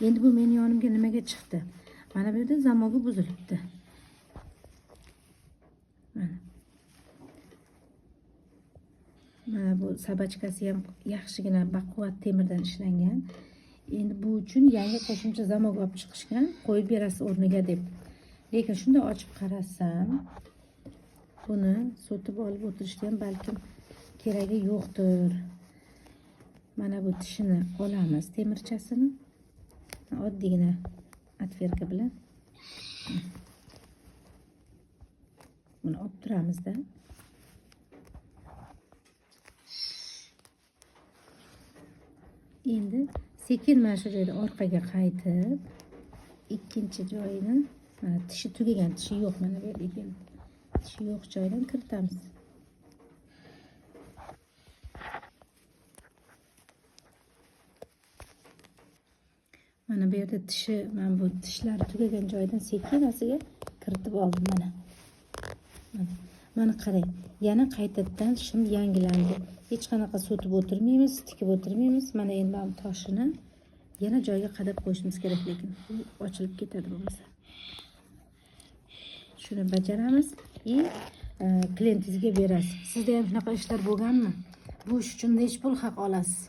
Endi bu meni yonimga nimaga chiqdi? Mana bu yerda zamogi buzilibdi. Mana. Mana bu sabachkasi ham yaxshigina baquvvat temirdan ishlangan. Endi bu uchun yangi qo'shimcha zamok olib chiqishgan, qo'yib berasiz o'rniga deb. Lekin shunda ochib qarasam, buni sotib olib o'tirishga ham balkim keragi yo'qdir. Mana bu tishini olamiz, temirchasini. Oddiygina otverka bilan buni olib turamizda. Endi sekin mana shu joyda orqaga qaytib, ikkinchi joyini, mana tishi tugagan, tishi yo'q, mana bu yerga keldi. Tishi yo'q joydan kiritamiz. Mana bu yerda tishi, mana bu tishlari tugagan joydan sekinasiga kiritib oldim mana. Mana qarang, yana qaytadan shim yangilandi. Hech qanaqa sotib o'tirmaymiz, tikib o'tirmaymiz. Mana endi mana bu toshini yana joyiga qadab qo'yishimiz kerak, lekin u ochilib ketadi bo'lmasa. Shuni bajaramiz и klientingizga berasiz. Sizda ham shunaqa ishlar bo'lganmi? Bu ish uchun necha pul haq olasiz?